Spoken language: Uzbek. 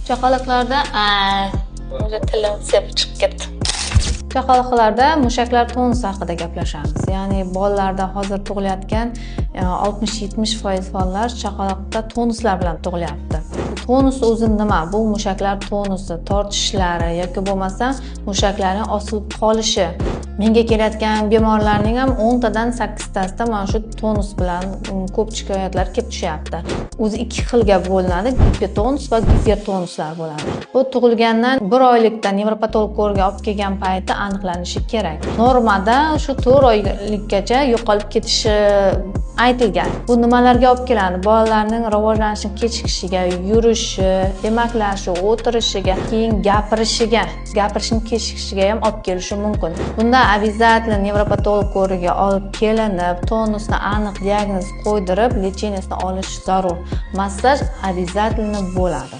Chaqaloqlarda o'sha tilim sepib chiqib ketdi. Chaqaloqlarda mushaklar tonusi haqida gaplashamiz. Ya'ni bolalarda hozir tug'ilayotgan 60-70% bolalar chaqaloqda tonuslar bilan tug'ilyapti. Tonus o'zi nima? Bu mushaklar tonusi, tortishishlari yoki bo'lmasa mushaklarning osilib qolishi. Menga kelayotgan bemorlarning ham 10 tadan 8 tasida mana shu tonus bilan ko'p shikoyatlar kelib tushyapti. O'zi ikki xilga bo'linadi: gipotonus va gipertonuslar bo'ladi. Bu tug'ilgandan 1 oylikda nevropatolog ko'rigiga olib kelgan payti aniqlanishi kerak. Normada shu 4 oylikgacha yo'qolib ketishi aytilgan. Bu nimalarga olib keladi? Bolalarning rivojlanishi kechikishiga, yurishi, emaklashi, o'tirishiga, keyin gapirishiga, gapirishning kechikishiga ham olib kelishi mumkin. Bunda обязательно nevropatolog ko'rigiga olib kelinib, tonusni aniq diagnoz qo'ydirib, лечение sini olish zarur. Massaj обязательно bo'ladi.